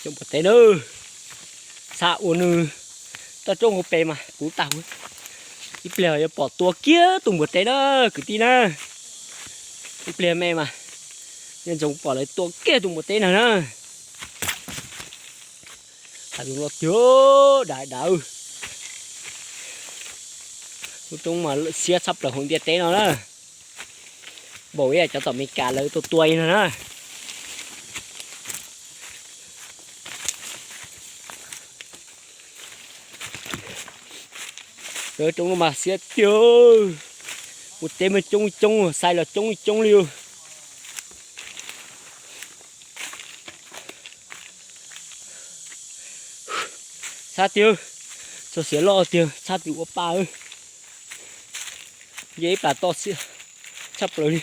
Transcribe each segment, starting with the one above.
Npua teb na, xav ua nws toj roob hauv pes mas puv tag. Ib pliag yuav pom tua kiag tus npua teb na, kwv tij na. Ib pliag me mas nco ntsoov pom lawv tua kiag tus npua teb no na. Hav zoov los tiag, dav dav. Lub roob mas siab tshaj plaws hauv ntiaj teb no na. Npaum ib yam cov tom Amelikas lawv tua tua no na. Lub roob no mas siab tiag. Ua teb mas coob coob, xais los coob coob li. Xab tiag, txog siav loj tiag, txhab twm ua pa. Nce ib plas toj siab tshaj plaws li.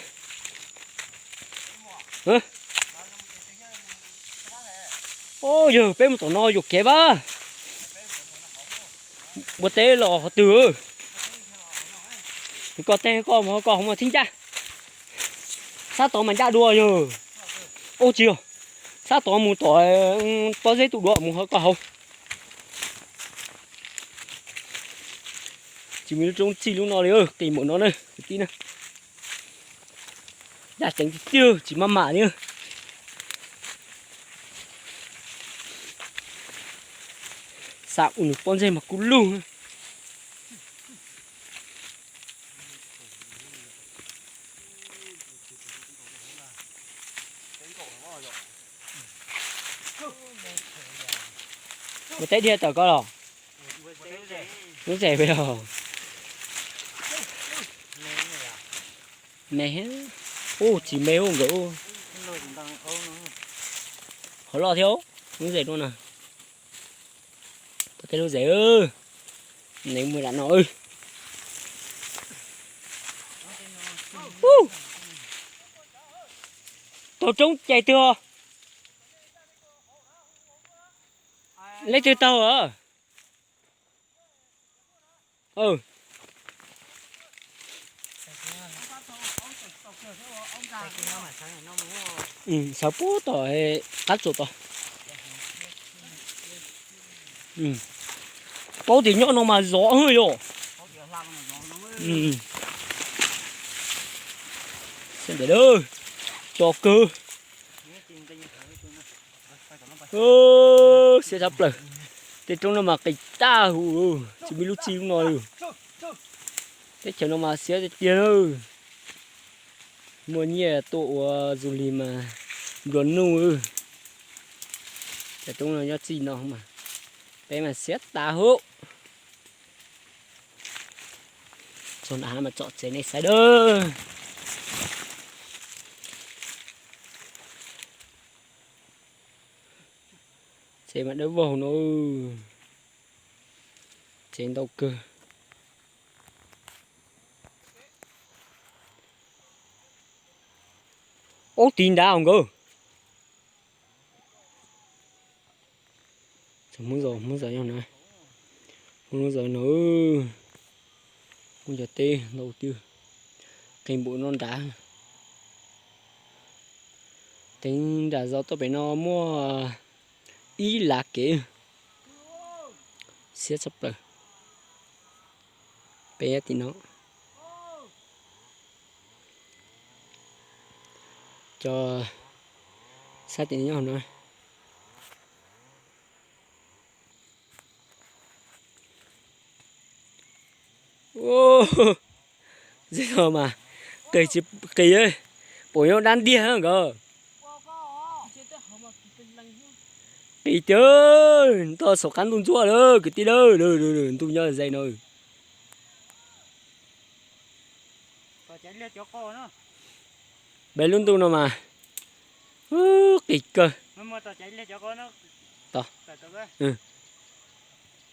Yog peb mus tom no yuam kev pab. Npua teb los qhov twg? Koj teb koj mus, koj hauv mas thib ncaj. Sab tod mas ncaj dua yog. Ub tsis yog, sab tod mus tom pob zeb tus duav mus koj hauv. Tsis muaj lub roob txij lub no li, qis npaum no na kwv tij na. Yaj ceev tiag tiag tsis maj mam li. Xav ua nws pob ntseg mas kub lug. Ua teb dhia tawm koj los. Lub zes peb os. Me, ub tsis me ub nkawd ub. Hov loj thiab, lub zes no na. Pom tej lub zes, nws mus zam no. Taug roob cais twg os? Leej twg taug? Sawv puag tom qab tsuas tod. Paub tias nyob no mas zov yom. Xyov dab tsi, co kawg. Siab tshaj plaws. Tej roob no mas qis tag huv, tsis muaj lub txij lub no li. Teb chaws no mas siab tiag tiag. Muaj nyiaj tuaj ua du lịch mas nplua nuj. Cov roob no nyob txij no mas peb mas siab tas huv. Txog nram hav mas tsom tsev nej saib dawb. Tsev mas dawb vog no. Tsev ntau kawg. Ub, tiv nrad nkawd. Hmoob zos, Hmoob zos nyob no. Hmoob zos no, Hmoob cov teb ntau twg, qis npaum no nrad. Teev nram zos tuaj pem no muaj ib lav kev, siab tshaj plaws. Peb tim no, cov sab tim nyob no. Zej no mas qis tsis qis, pom nyob dab ntiag nkawd. Qis tiag, nto saum qab ntuj ntsuab lawm kwv tij lawm, ntuj nyob ze no. Peb lub ntuj no mas qis kawg.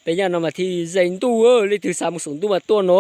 Peb nyob no mas thiaj ze ntuj, leej twg xav mus saum ntuj mas tuaj no.